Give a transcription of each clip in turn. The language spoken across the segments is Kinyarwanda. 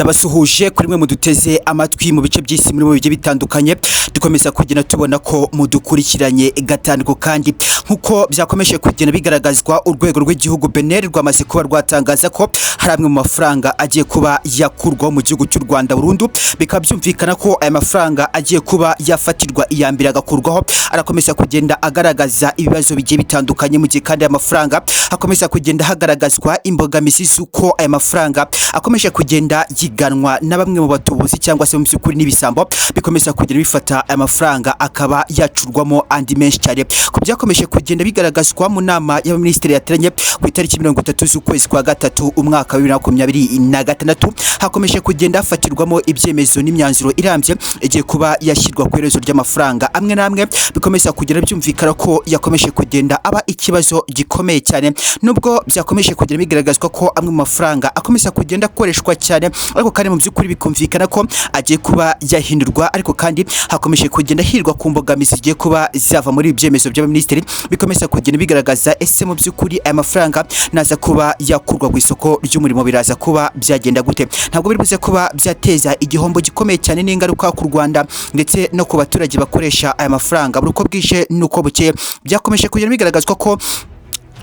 Ndabasuhuje kuri mwe muduteze amatwi mu bice by'isi muri mu bigiye bitandukanye. Dukomeza kugenda tubona ko mudukurikiranye gatandiko, kandi nk'uko byakomeje kugenda bigaragazwa, urwego rw'igihugu BNR rwamaze kuba rwatangaza ko hari amwe mu mafaranga agiye kuba yakurwaho mu gihugu cy'u Rwanda burundu. Bikaba byumvikana ko aya mafaranga agiye kuba yafatirwa iya mbere agakurwaho, arakomeza kugenda agaragaza ibibazo bigiye bitandukanye, mu gihe kandi aya mafaranga hakomeza kugenda hagaragazwa imbogamizi z'uko aya mafaranga akomeje kugenda yiganwa na bamwe mu batubuzi cyangwa se mu by'ukuri n'ibisambo bikomeza kugenda bifata aya mafaranga akaba yacurwamo andi menshi cyane. Ku byakomeje kugenda bigaragazwa mu nama y'abaminisitiri yateranye ku itariki 30 z'ukwezi kwa gatatu umwaka wa 2026, hakomeje kugenda hafatirwamo ibyemezo n'imyanzuro irambye igiye kuba yashyirwa ku iherezo ry'amafaranga amwe n'amwe bikomeza kugenda byumvikana ko yakomeje kugenda aba ikibazo gikomeye cyane. Nubwo byakomeje kugenda bigaragazwa ko amwe mu mafaranga akomeza kugenda akoreshwa cyane, ariko kandi mu by'ukuri bikumvikana ko agiye kuba yahindurwa, ariko kandi hakomeje kugenda hirwa ku mbogamizi zigiye kuba zava muri ibi byemezo by'abaminisitiri bikomeza kugenda bigaragaza. Ese mu by'ukuri aya mafaranga naza kuba yakurwa ku isoko ry'umurimo biraza kuba byagenda gute? Ntabwo biri buze kuba byateza igihombo gikomeye cyane n'ingaruka ku Rwanda ndetse no ku baturage bakoresha aya mafaranga buri uko bwije n'uko bukeye? Byakomeje kugenda bigaragazwa ko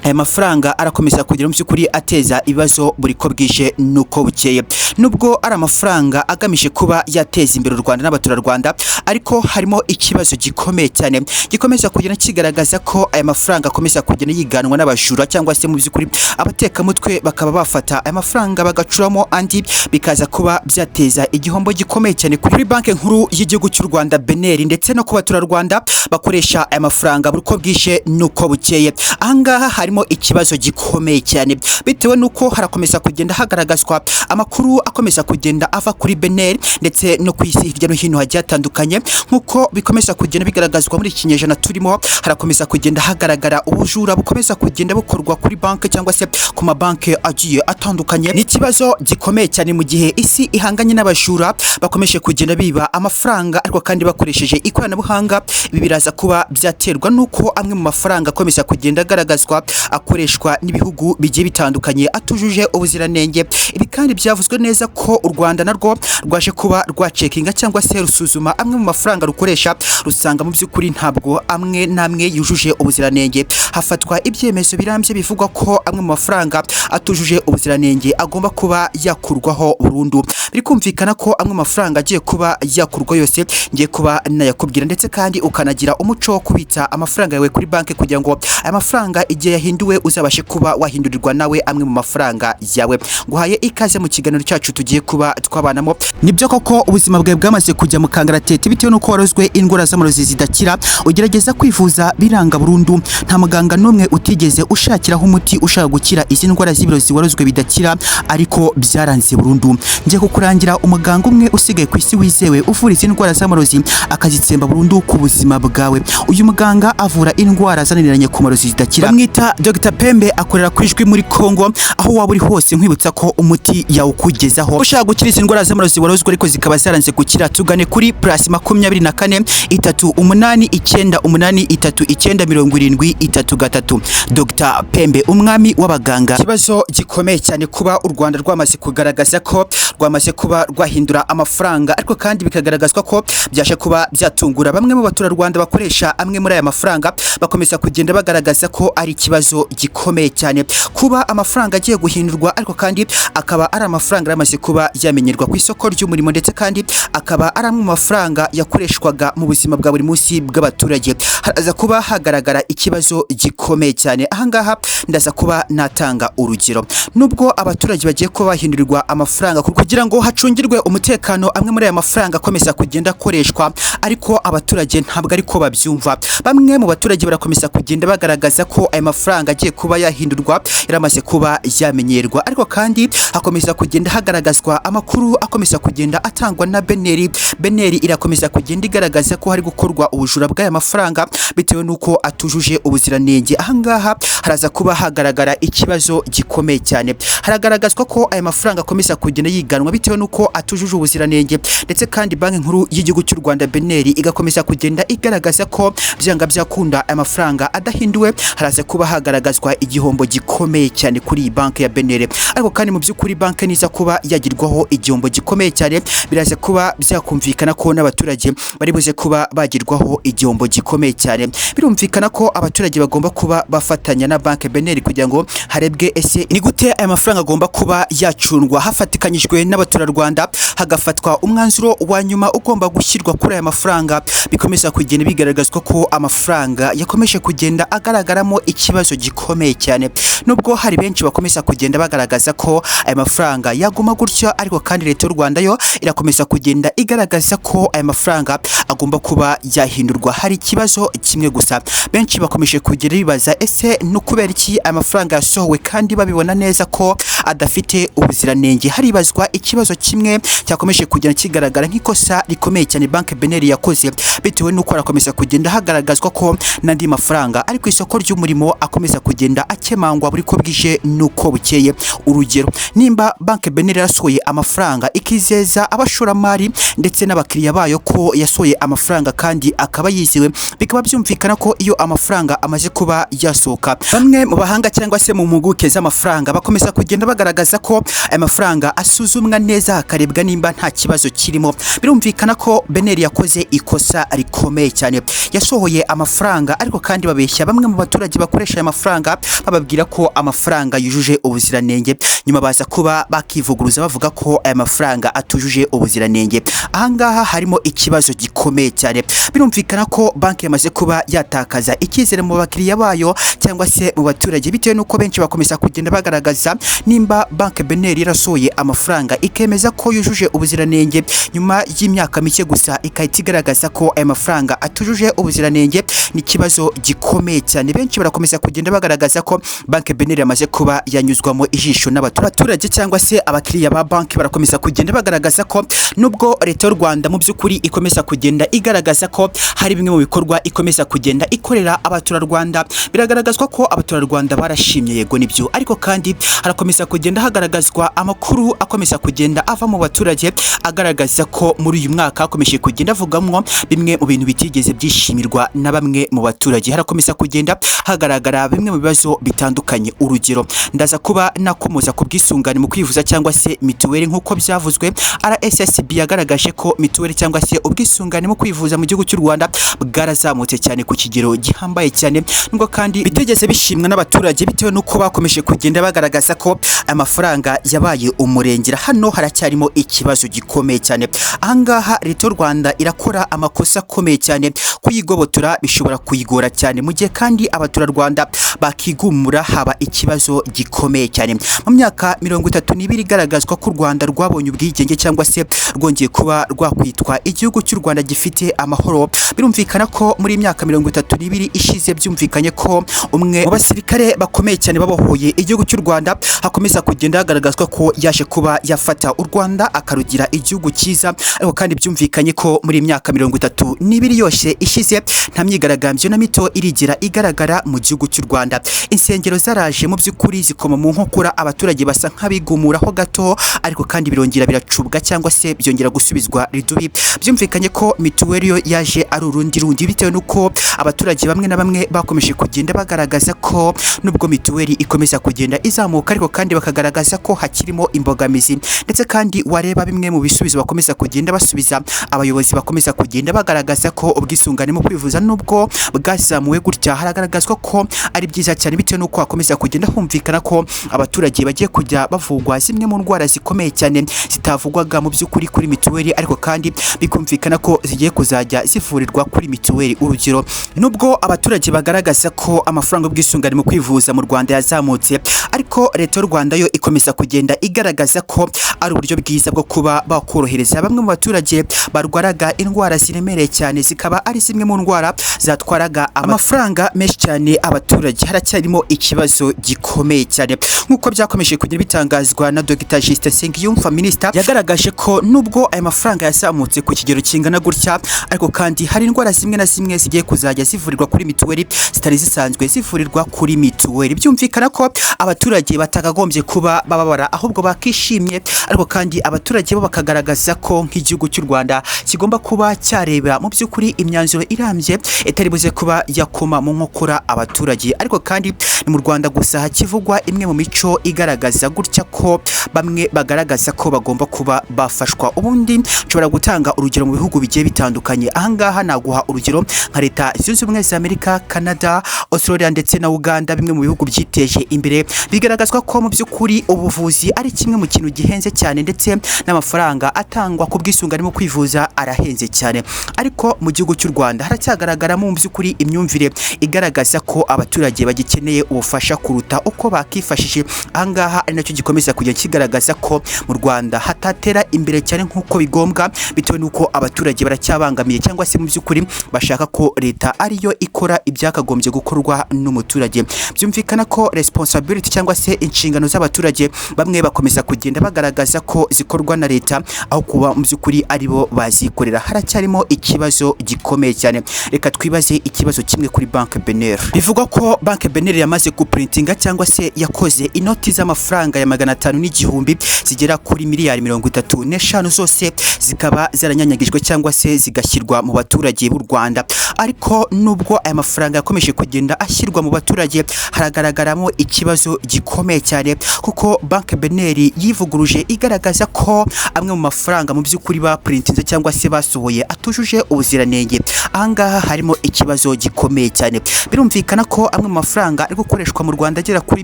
aya mafaranga arakomeza kugira mu by'ukuri ateza ibibazo buri ko bwije n'uko bukeye. Nubwo ari amafaranga agamije kuba yateza imbere u Rwanda n'abaturarwanda, ariko harimo ikibazo gikomeye cyane gikomeza kugenda kigaragaza ko aya mafaranga akomeza kugenda yiganwa n'abajura cyangwa se mu by'ukuri abatekamutwe, bakaba bafata aya mafaranga bagacuramo andi, bikaza kuba byateza igihombo gikomeye cyane kuri Banki Nkuru y'igihugu cy'u Rwanda BNR ndetse no ku baturarwanda bakoresha aya mafaranga buri uko bwije n'uko bukeye. Ahangaha harimo ikibazo gikomeye cyane bitewe n'uko harakomeza kugenda hagaragazwa amakuru akomeza kugenda ava kuri BNR ndetse no ku isi hirya no hino hagiye hatandukanye. Nk'uko bikomeza kugenda bigaragazwa, muri iki kinyejana turimo harakomeza kugenda hagaragara ubujura bukomeza kugenda bukorwa kuri banki cyangwa se ku mabanki agiye atandukanye. Ni ikibazo gikomeye cyane mu gihe isi ihanganye n'abajura bakomeje kugenda biba amafaranga, ariko kandi bakoresheje ikoranabuhanga. Ibi biraza kuba byaterwa n'uko amwe mu mafaranga akomeza kugenda agaragazwa akoreshwa n'ibihugu bigiye bitandukanye atujuje ubuziranenge. Ibi kandi byavuzwe neza ko u Rwanda narwo rwaje kuba rwacekinga cyangwa se rusuzuma amwe mu mafaranga rukoresha, rusanga mu by'ukuri ntabwo amwe n'amwe yujuje ubuziranenge. Hafatwa ibyemezo birambye bivugwa ko amwe mu mafaranga atujuje ubuziranenge agomba kuba yakurwaho burundu. Biri kumvikana ko amwe mu mafaranga agiye kuba yakurwa yose, ngiye kuba nayakubwira, ndetse kandi ukanagira umuco wo kubitsa amafaranga yawe kuri banki kugira ngo aya mafaranga igihe yahinduwe uzabashe kuba wahindurirwa nawe amwe mu mafaranga yawe. Nguhaye ikaze mu kiganiro cyacu tugiye kuba twabanamo. Nibyo koko, ubuzima bwawe bwamaze kujya mu kangaratete bitewe n'uko warozwe indwara z'amarozi zidakira, ugerageza kwivuza biranga burundu. Nta muganga n'umwe utigeze ushakiraho umuti ushaka gukira izi ndwara z'ibirozi warozwe bidakira, ariko byaranze burundu. Ngiye kukurangira umuganga umwe usigaye ku isi wizewe uvura izi ndwara z'amarozi akazitsemba burundu ku buzima bwawe. Uyu muganga avura indwara zananiranye ku marozi zidakira. Bamwita Dr Pembe, akorera ku Ijwi muri Congo. Aho waba uri hose, nkwibutsa ko umuti yawukugezaho. Ushaka gukira izi ndwara z'amarozi warozwe ariko zikaba zaranze gukira, tugane kuri +24 3 8 9 8 3 9 70 3 3. Dr Pembe, umwami w'abaganga. Ikibazo gikomeye cyane kuba u Rwanda rwamaze kugaragaza ko rwamaze kuba rwahindura amafaranga, ariko kandi bikagaragazwa ko byaje kuba byatungura bamwe mu baturarwanda bakoresha amwe muri aya mafaranga. Bakomeza kugenda bagaragaza ko ari ikibazo gikomeye cyane kuba amafaranga agiye guhindurwa, ariko kandi akaba ari amafaranga yamaze kuba yamenyerwa ku isoko ry'umurimo, ndetse kandi akaba ari amwe mu mafaranga yakoreshwaga mu buzima bwa buri munsi bw'abaturage. Haraza kuba hagaragara ikibazo gikomeye cyane. Ahangaha ndaza kuba natanga urugero. Nubwo abaturage bagiye kuba bahindurirwa amafaranga kugira ngo hacungirwe umutekano amwe muri aya mafaranga akomeza kugenda akoreshwa, ariko abaturage ntabwo ariko babyumva. Bamwe mu baturage barakomeza kugenda bagaragaza ko aya mafaranga agiye kuba yahindurwa yaramaze kuba yamenyerwa, ariko kandi hakomeza kugenda hagaragazwa amakuru akomeza kugenda atangwa na BNR. BNR irakomeza kugenda igaragaza ko hari gukorwa ubujura bw'aya mafaranga. bitewe n'uko atujuje ubuziranenge. Ahangaha haraza kuba hagaragara ikibazo gikomeye cyane. Haragaragazwa ko aya mafaranga akomeza kugenda yiganwa bitewe n'uko atujuje ubuziranenge, ndetse kandi Banki Nkuru y'Igihugu cy'u Rwanda BNR igakomeza kugenda igaragaza ko byanga byakunda aya mafaranga adahinduwe haraza kuba hagaragazwa igihombo gikomeye cyane kuri iyi banki ya BNR. Ariko kandi mu by'ukuri banki niza kuba yagirwaho igihombo gikomeye cyane, biraza kuba byakumvikana ko n'abaturage bari buze kuba bagirwaho igihombo gikomeye cyane. Birumvikana ko abaturage bagomba kuba bafatanya na banki BNR kugira ngo harebwe ese ni gute aya mafaranga agomba kuba yacundwa hafatikanyijwe n'abaturarwanda, hagafatwa umwanzuro wa nyuma ugomba gushyirwa kuri aya mafaranga. Bikomeza kugenda bigaragazwa ko amafaranga yakomeje kugenda agaragaramo ikibazo gikomeye cyane, nubwo hari benshi bakomeza kugenda bagaragaza ko aya mafaranga yaguma gutyo, ariko kandi leta y'u Rwanda yo irakomeza kugenda igaragaza ko aya mafaranga agomba kuba yahindurwa. Hari ikibazo kimwe gusa benshi bakomeje kugenda bibaza, ese no kubera iki aya mafaranga yasohowe kandi babibona neza ko adafite ubuziranenge? Haribazwa ikibazo kimwe cyakomeje kugenda kigaragara nk'ikosa rikomeye cyane banki BNR yakoze, bitewe n'uko harakomeza kugenda hagaragazwa ko n'andi mafaranga ari ku isoko ry'umurimo akomeza kugenda akemangwa buri ko bwije n'uko bukeye. Urugero, nimba banki BNR yasohoye amafaranga ikizeza abashoramari ndetse n'abakiriya bayo ko yasohoye amafaranga kandi akaba yizewe, bikaba byumvikana ko iyo amafaranga amaze kuba yasohoka, bamwe mu bahanga cyangwa se mu mpuguke z'amafaranga bakomeza kugenda bagaragaza ko aya mafaranga asuzumwa neza hakarebwa nimba nta kibazo kirimo. Birumvikana ko BNR yakoze ikosa rikomeye cyane, yasohoye amafaranga ariko kandi babeshya bamwe mu baturage bakoresha aya mafaranga bababwira ko amafaranga yujuje ubuziranenge, nyuma baza kuba bakivuguruza bavuga ko aya mafaranga atujuje ubuziranenge. Ahangaha harimo ikibazo gikomeye cyane. Birumvikana ko banki yamaze kuba yatakaza icyizere mu bakiriya bayo cyangwa se mu baturage, bitewe n'uko benshi bakomeza kugenda bagaragaza nimba banki BNR yarasohoye amafaranga ikemeza ko yujuje ubuziranenge, nyuma y'imyaka mike gusa ikahita igaragaza ko aya mafaranga atujuje ubuziranenge. Ni ikibazo gikomeye cyane. Benshi barakomeza kugenda bagaragaza ko banki BNR yamaze kuba yanyuzwamo ijisho n'abaturage cyangwa se abakiriya ba banki. Barakomeza kugenda bagaragaza ko nubwo leta y'u Rwanda mu by'ukuri ikomeza kugenda igaragaza ko hari bimwe mu bikorwa ikomeza kugenda ikorera abaturarwanda, biragaragazwa ko abaturarwanda barashimye, yego nibyo, ariko kandi harakomeza kugenda hagaragazwa amakuru akomeza kugenda ava mu baturage agaragaza ko muri uyu mwaka hakomeje kugenda avugamo bimwe mu bintu bitigeze byishimirwa na bamwe mu baturage. Harakomeza kugenda hagaragara bimwe mu bibazo bitandukanye. Urugero, ndaza kuba nakomoza ku bwisungane mu kwivuza cyangwa se mituweli. Nk'uko byavuzwe, RSSB yagaragaje ko mituweli cyangwa se ubwisungane mu kwivuza mu gihugu cy'u Rwanda bwarazamutse cyane ku kigero gihambaye cyane, nubwo kandi bitigeze bishimwa n'abaturage bitewe n'uko bakomeje kugenda bagaragaza ko amafaranga yabaye umurengera. Hano haracyarimo ikibazo gikomeye cyane. Ahangaha leta y'u Rwanda irakora amakosa akomeye cyane, kuyigobotora bishobora kuyigora cyane, mu gihe kandi abaturarwanda bakigumura haba ikibazo gikomeye cyane. Mu myaka 32 igaragazwa ko u Rwanda rwabonye ubwigenge cyangwa se rwongeye kuba rwakwitwa igihugu cy'u Rwanda gifite amahoro, birumvikana ko muri myaka 32 ishize byumvikanye ko umwe mu basirikare bakomeye cyane babohoye igihugu cy'u Rwanda hakomeza kugenda hagaragazwa ko yaje kuba yafata u Rwanda akarugira igihugu cyiza. Ariko kandi byumvikanye ko muri myaka 32 yose ishize nta myigaragambyo na mito irigira igaragara mu gihugu cy'u Rwanda. Insengero zaraje mu by'ukuri zikoma mu nkokora abaturage basa nk'abigumuraho gato, ariko kandi birongera biracubwa cyangwa se byongera gusubizwa ridubi. Byumvikanye ko mituweli yo yaje ari urundi rundi, bitewe n'uko abaturage bamwe na bamwe bakomeje kugenda bagaragaza ko nubwo mituweli ikomeza kugenda izamuka, ariko kandi bakagaragaza ko hakirimo imbogamizi. Ndetse kandi wareba bimwe mu bisubizo bakomeza kugenda basubiza abayobozi, bakomeza kugenda bagaragaza ko ubwisungane mu kwivuza nubwo bwazamuwe gutya, haragaragazwa ko ari byiza cyane, bitewe n'uko hakomeza kugenda humvikana ko abaturage bagiye kujya bavugwa zimwe mu ndwara zikomeye cyane zitavugwaga mu by'ukuri kuri mituweli, ariko kandi bikumvikana ko zigiye kuzajya zivurirwa kuri mituweli. Urugero, nubwo abaturage bagaragaza ko amafaranga y'ubwisungane mu kwivuza mu Rwanda yazamutse, ariko leta y'u Rwanda yo ikomeza kugenda igaragaza ko ari uburyo bwiza bwo kuba bakorohereza bamwe mu baturage barwaraga indwara ziremereye cyane, zikaba ari zimwe mu ndwara zatwaraga amafaranga menshi cyane abaturage. Haracyarimo ikibazo gikomeye cyane. Nk'uko byakomeje kugenda bitangazwa na Dr Justin Nsengiyumva, minisita yagaragaje ko nubwo aya mafaranga yazamutse ku kigero kingana gutya, ariko kandi hari indwara zimwe na zimwe zigiye kuzajya zivurirwa kuri mituweli zitari zisanzwe zivurirwa kuri mituweli. Byumvikana ko abaturage batakagombye kuba bababara, ahubwo bakishimye. Ariko kandi abaturage bo bakagaragaza ko nk'igihugu cy'u Rwanda kigomba kuba cyareba mu by'ukuri imyanzuro irambye itari buze kuba yakoma mu nkokora abaturage. Ariko kandi ni mu Rwanda gusa hakivugwa imwe mu mico igaragaza gutya, ko bamwe bagaragaza ko bagomba kuba bafashwa. Ubundi nshobora gutanga urugero mu bihugu bigiye bitandukanye. Ahangaha naguha urugero nka Leta Zunze Ubumwe za Amerika, Canada, Australia ndetse na Uganda, bimwe mu bihugu byiteje imbere. Bigaragazwa ko mu by'ukuri ubuvuzi ari kimwe mu kintu gihenze cyane, ndetse n'amafaranga atangwa ku bwisungane mu kwivuza arahenze cyane. Ariko mu gihugu cy'u Rwanda haracyagaragaramo mu by'ukuri imyumvire igaragaza ko abaturage bagikeneye ubufasha kuruta uko bakifashije. Ahangaha ari nacyo gikomeza kujya kigaragaza ko mu Rwanda hatatera imbere cyane nk'uko bigombwa, bitewe n'uko abaturage baracyabangamiye cyangwa se mu by'ukuri bashaka ko leta ariyo ikora ibyakagombye gukorwa n'umuturage. Byumvikana ko responsibility cyangwa se inshingano z'abaturage bamwe bakomeza kugenda bagaragaza ko zikorwa na leta aho kuba mu by'ukuri aribo bazikorera. Haracyarimo ikibazo gikomeye cyane. Reka twibaze ikibazo kimwe kuri Banque BNR. Bivugwa ko Banque BNR yamaze guprintinga cyangwa se yakoze inoti z'amafaranga ya 500 n'igihumbi zigera kuri miliyari 35, zose zikaba zaranyanyagijwe cyangwa se zigashyirwa mu baturage b'u Rwanda. Ariko nubwo aya mafaranga yakomeje kugenda ashyirwa mu baturage, haragaragaramo ikibazo gikomeye cyane, kuko Banque BNR yivuguruje igaragaza ko amwe mu mafaranga mu by'ukuri baprintinze cyangwa se basohoye atujuje ubuziranenge. Ahangaha harimo ikibazo gikomeye cyane. Birumvikana ko amwe mu mafaranga ari gukoreshwa mu Rwanda agera kuri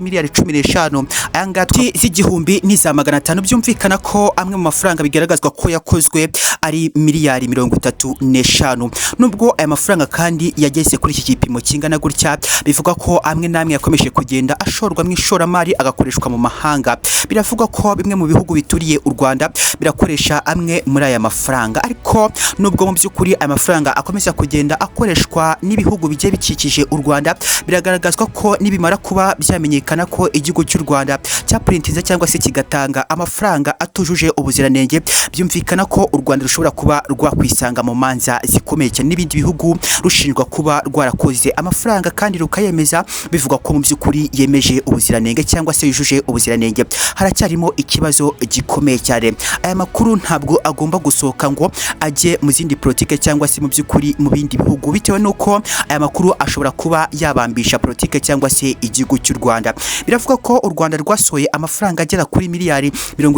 miliyari 15, ayangaya z'igihumbi n'iza 500. Byumvikana ko amwe mu mafaranga bigaragazwa ko yakozwe ari miliyari 35. Nubwo aya mafaranga kandi yageze kuri iki gipimo kingana gutya, bivuga ko amwe n'amwe yakomeje kugenda ashorwa mu ishoramari, agakoreshwa mu mahanga. Biravugwa ko bimwe mu bihugu bituriye u Rwanda birakoresha amwe muri aya mafaranga. Ariko nubwo mu by'ukuri aya mafaranga akomeza kugenda akoreshwa n'ibihugu bigiye bikikije u Rwanda, biragaragazwa ko nibimara kuba byamenyekana ko igihugu cy'u Rwanda cyaprintinze cyangwa se kigatanga amafaranga atujuje ubuziranenge, byumvikana ko u Rwanda rushobora kuba rwakwisanga mu manza zikomeye cyane n'ibindi bihugu, rushinjwa kuba rwarakoze amafaranga kandi rukayemeza, bivuga ko mu by'ukuri yemeje ubuziranenge cyangwa se yujuje ubuziranenge. Haracyarimo ikibazo gikomeye cyane. Aya makuru ntabwo agomba gusohoka ngo ajye mu zindi politike cyangwa se mu by'ukuri mu bindi bihugu, bitewe n'uko aya makuru ashobora kuba yabambisha politike cyangwa se igihugu cy'u Rwanda. Biravuga ko u Rwanda rwasohoye amafaranga agera kuri miliyari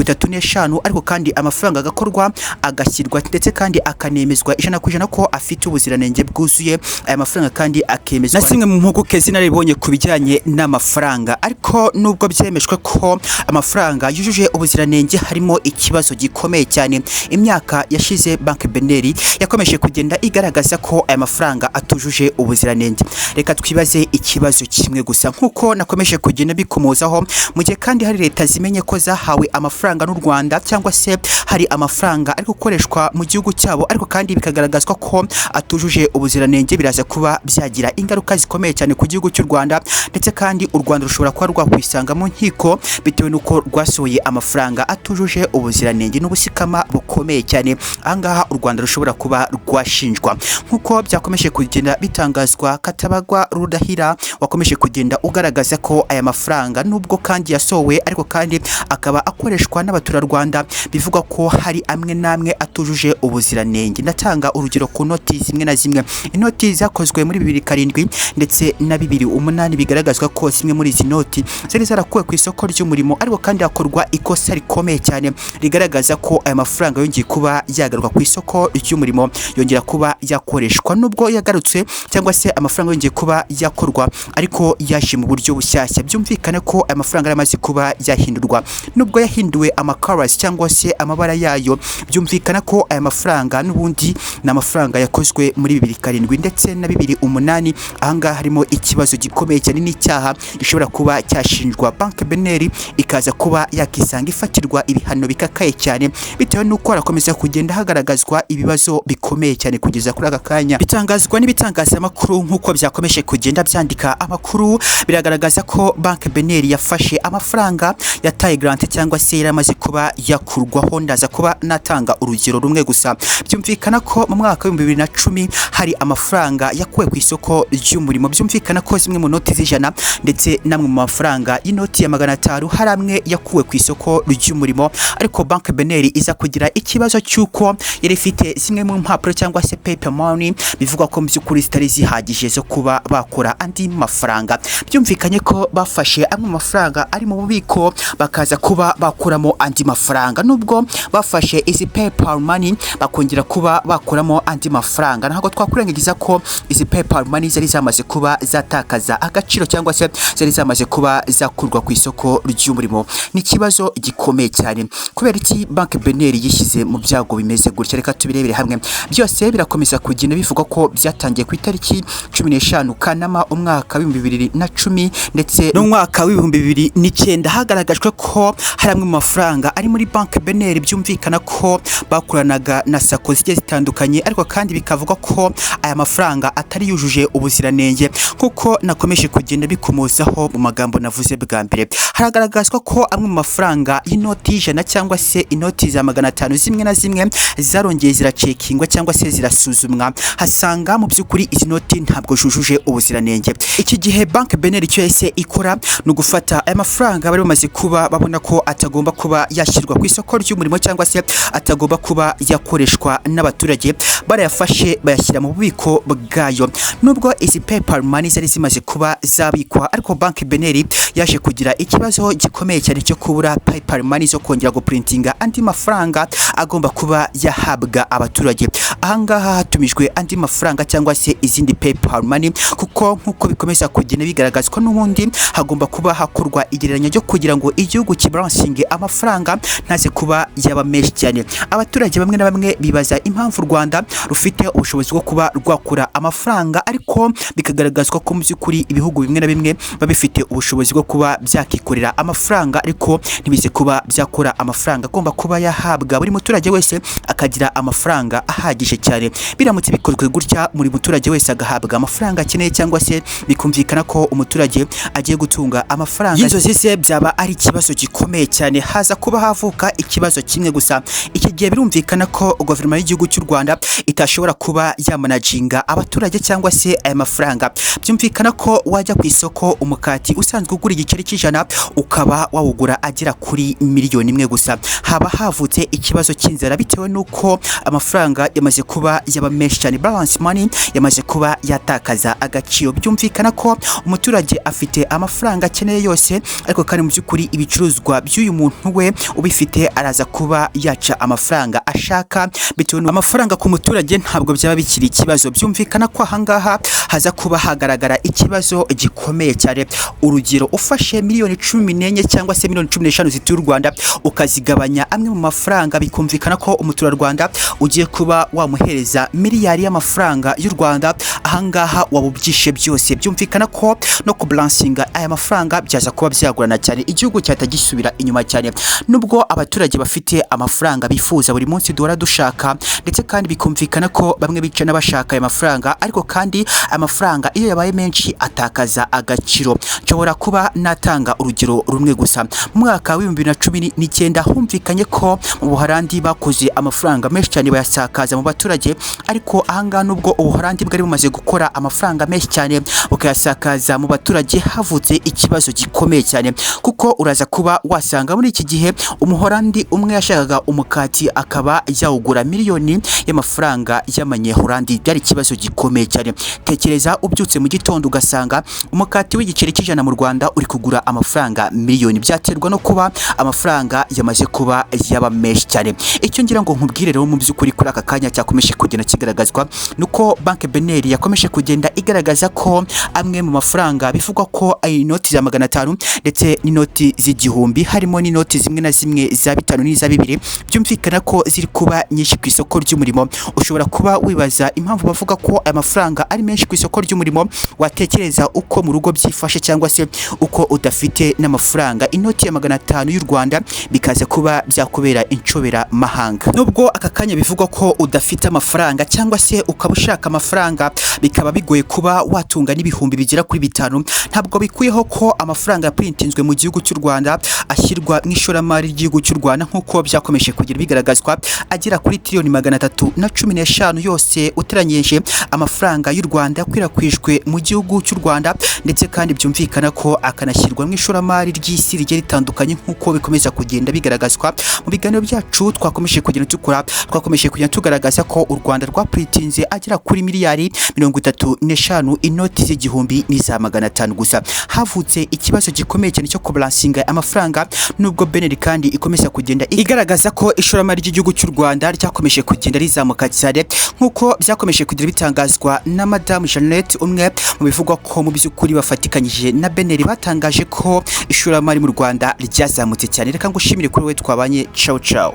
35, ariko kandi amafaranga agakorwa, agashyirwa ndetse kandi akanemezwa 100% ko afite ubuziranenge bwuzuye. Aya mafaranga kandi akemezwa na zimwe mu mpuguke zinaribonye ku bijyanye n'amafaranga. Ariko nubwo byemejwe ko amafaranga yujuje ubuziranenge, harimo ikibazo gikomeye cyane. Imyaka yashize Banque BNR yakomeje kugenda igaragaza ko aya mafaranga atujuje ubuziranenge. Reka twibaze ikibazo kimwe gusa, nkuko nakomeje kugenda bikomozaho: mu gihe kandi hari leta zimenye ko zahawe amafaranga n'u Rwanda, cyangwa se hari amafaranga ari gukoreshwa mu gihugu cyabo, ariko kandi bikagaragazwa ko atujuje ubuziranenge, biraza kuba byagira ingaruka zikomeye cyane ku gihugu cy'u Rwanda. Ndetse kandi u Rwanda rushobora kuba rwakwisanga mu nkiko bitewe n'uko rwasohoye amafaranga atujuje ubuziranenge, n'ubusikama bukomeye cyane. Ahangaha u Rwanda rushobora kuba rwashinjwa, nk'uko byakomeje kugenda bitangazwa. Katabagwa Rudahira wakomeje kugenda ugaragaza ko aya mafaranga nubwo kandi yasohowe, ariko kandi akaba akoreshwa n'abaturarwanda, bivugwa ko hari amwe n'amwe atujuje ubuziranenge. Ndatanga urugero ku noti zimwe na zimwe, inoti zakozwe muri 2007 ndetse na 2008. Bigaragazwa ko zimwe muri izi noti zari zarakuwe ku isoko ry'umurimo, ariko kandi hakorwa ikosa rikomeye cyane rigaragaza ko aya mafaranga yongeye kuba yagaruka ku isoko ry'umurimo, yongera kuba yakoreshwa. Nubwo yagarutse cyangwa se amafaranga yongeye kuba yakorwa, ariko yaje mu buryo bushyashya. Byumvikane ko aya mafaranga yari amaze kuba yahindurwa. Nubwo yahinduwe amakarasi cyangwa se amabara yayo, byumvikana ko aya mafaranga n'ubundi ni amafaranga yakozwe muri 2007 ndetse na 2008. Ahangaha harimo ikibazo gikomeye cyane n'icyaha gishobora kuba cyashinjwa Banque BNR, ikaza kuba yakisanga ifatirwa ibihano bikakaye cyane, bitewe n'uko harakomeza kugenda hagaragazwa ibibazo bikomeye cyane kugeza kuri aka kanya. Bitangazwa n'ibitangazamakuru, nk'uko byakomeje kugenda byandika amakuru, biragaragaza ko Banque BNR yafashe amafaranga yataye garantie cyangwa se yaramaze kuba yakurwaho. Ndaza kuba natanga urugero rumwe gusa. Byumvikana ko mu mwaka wa 2010 hari amafaranga yakuwe ku isoko ry'umurimo. Byumvikana ko zimwe mu noti z'ijana ndetse n'amwe mu mafaranga y'inoti ya 500 hari amwe yakuwe ku isoko ry'umurimo, ariko Banki BNR iza kugira ikibazo cy'uko yari ifite zimwe mu mpapuro cyangwa se paper money, bivugwa ko mu by'ukuri zitari zihagije zo kuba bakora andi mafaranga. Byumvikanye ko bafashe amwe mu mafaranga ari mu bubiko, bakaza kuba bakuramo andi mafaranga. Nubwo bafashe izi paper money bakongera kuba bakuramo andi mafaranga, ntabwo twakwirengagiza ko izi paper money zari zamaze kuba zatakaza agaciro cyangwa se zari zamaze kuba zakurwa ku isoko ry'umurimo. Ni ikibazo gikomeye cyane. Kubera iki Banki BNR yishyize mu byago bimeze gutya? Reka tubirebere hamwe. Byose birakomeza kugenda bivugwa ko byatangiye ku itariki 15 Kanama umwaka wa 2010 ndetse n'umwaka wa 2009. Hagaragajwe ko hari amwe mu mafaranga ari muri Banki BNR, byumvikana ko bakoranaga na SACCO zigiye zitandukanye, ariko kandi bikavugwa ko aya mafaranga atari yujuje ubuziranenge. Kuko nakomeje kugenda bikomozaho mu magambo navuze bwa mbere, haragaragazwa ko amwe mu mafaranga y'inoti y'ijana cyangwa se inoti za 500 zimwe na zimwe zarongeye ziracekingwa cyangwa se zirasuzumwa, hasanga mu by'ukuri izi noti ntabwo zujuje ubuziranenge. Iki gihe Banki BNR icyo yahise ikora ni ugufata aya mafaranga bari bamaze kuba babona ko atagomba kuba yashyirwa ku isoko ry'umurimo cyangwa se atagomba kuba yakoreshwa n'abaturage, barayafashe bayashyira mu bubiko bwayo. Nubwo izi paper money zari zimaze kuba zabikwa, ariko Banki BNR yaje kugira ikibazo gikomeye cyane cyo kubura paper money zo kongera guprintinga andi mafaranga agomba kuba yahabwa abaturage. Ahangaha hatumijwe andi mafaranga cyangwa se izindi paper money, kuko nk'uko bikomeza kugenda bigaragazwa, n'ubundi hagomba kuba hakorwa igereranya ryo kugira ngo igihugu kibalansinge amafaranga ntaze kuba yaba menshi cyane. Abaturage bamwe na bamwe bibaza impamvu u Rwanda rufite ubushobozi bwo kuba rwakura amafaranga, ariko bikagaragazwa ko mu by'ukuri ibihugu bimwe na bimwe biba bifite ubushobozi bwo kuba byakikorera amafaranga, ariko ntibize kuba byakora amafaranga agomba kuba yahabwa buri muturage wese akagira amafaranga ahagije cyane. Biramutse bikozwe gutya, buri muturage wese agahabwa amafaranga akeneye, cyangwa se bikumvikana ko umuturage agiye gutunga amafaranga y'inzozi ze, byaba ari ikibazo gikomeye cyane. Haza kuba havuka ikibazo kimwe gusa. Iki gihe birumvikana ko guverinoma y'igihugu cy'u Rwanda itashobora kuba yamanaginga abaturage cyangwa se aya mafaranga. Byumvikana ko wajya ku isoko, umukati usanzwe ugura igiceri cy'ijana ukaba wawugura agera kuri 1 miliyoni gusa. Haba havutse ikibazo cy'inzara bitewe n'uko amafaranga yamaze kuba yaba menshi cyane, balance money yamaze kuba yatakaza agaciro. Byumvikana ko umuturage afite amafaranga akeneye yose, ariko kandi mu by'ukuri ibicuruzwa by'uyu muntu we ubifite araza kuba yaca amafaranga ashaka bitewe amafaranga ku muturage ntabwo byaba bikiri ikibazo. Byumvikana ko ahangaha haza kuba hagaragara ikibazo gikomeye cyane. Urugero, ufashe miliyoni 14 cyangwa se miliyoni 15 zituye u Rwanda, ukazigabanya amwe mu mafaranga, bikumvikana ko umuturarwanda ugiye kuba wamuhereza miliyari y'amafaranga y'u Rwanda, ahangaha wabubyishe byose. Byumvikana ko no kubalansinga aya mafaranga byaza kuba byagorana cyane, igihugu cyahita gisubira inyuma cyane. Nubwo abaturage bafite amafaranga bifuza buri munsi duhora dushaka, ndetse kandi bikumvikana ko bamwe bica n'abashaka aya mafaranga, ariko kandi amafaranga iyo yabaye menshi atakaza agaciro. Nshobora kuba natanga urugero rumwe gusa. Mu mwaka wa 2019 humvikanye ko mu Buholandi bakoze amafaranga menshi cyane, bayasakaza mu baturage. Ariko ahangaha, nubwo Ubuholandi bwari bumaze gukora amafaranga menshi cyane bukayasakaza mu baturage, havutse ikibazo gikomeye cyane, kuko uraza kuba wasanga muri iki gihe Umuholandi umwe yashakaga umukati akaba yawugura miliyoni y'amafaranga y'amanyehorandi. Byari ikibazo gikomeye cyane. Tekereza ubyutse mu gitondo ugasanga umukati w'igiceri cy'ijana mu Rwanda uri kugura amafaranga miliyoni. Byaterwa no kuba amafaranga yamaze kuba yaba menshi cyane. Icyo ngira ngo nkubwire rero mu by'ukuri kuri aka kanya cyakomeje kugenda kigaragazwa nuko Banki BNR yakomeje kugenda igaragaza ko amwe mu mafaranga bivugwa ko ari inoti za 500 ndetse n'inoti z'igihumbi, harimo n'inoti zimwe na zimwe za bitanu n'iza bibiri, byumvikana ko ziri kuba nyinshi ku isoko ry'umurimo. Ushobora kuba wibaza impamvu bavuga ko aya mafaranga ari menshi ku isoko ry'umurimo, watekereza uko mu rugo byifashe cyangwa se uko udafite n'amafaranga inoti ya 500 y'u Rwanda, bikaza kuba byakubera inshobera mahanga. Nubwo aka kanya bivugwa ko udafite udafite amafaranga cyangwa se ukaba ushaka amafaranga bikaba bigoye kuba watunga n'ibihumbi bigera kuri 5, ntabwo bikwiyeho ko amafaranga yaprintinzwe mu gihugu cy'u Rwanda ashyirwa mu ishoramari ry'igihugu cy'u Rwanda, nk'uko byakomeje kugira bigaragazwa, agera kuri tiriyoni 315 yose uteranyije amafaranga y'u Rwanda yakwirakwijwe mu gihugu cy'u Rwanda, ndetse kandi byumvikana ko akanashyirwa mu ishoramari ry'isi rigiye ritandukanye, nk'uko bikomeza kugenda bigaragazwa mu biganiro byacu twakomeje kugenda dukora. Twakomeje kugenda tugaragaza ko u Rwanda rwaprintinze agera kuri miliyari 35 inoti z'igihumbi n'iza 500. Gusa havutse ikibazo gikomeye cyane cyo kubalansinga amafaranga, nubwo BNR kandi ikomeza kugenda igaragaza ko ishoramari ry'igihugu cy'u Rwanda ryakomeje kugenda rizamuka cyane, nk'uko byakomeje kugenda bitangazwa na Madamu Jeannette, umwe mu bivugwa ko mu by'ukuri bafatikanyije na BNR batangaje ko ishoramari mu Rwanda ryazamutse cyane. Reka ngushimire kuri wowe twabanye. Ciao ciao.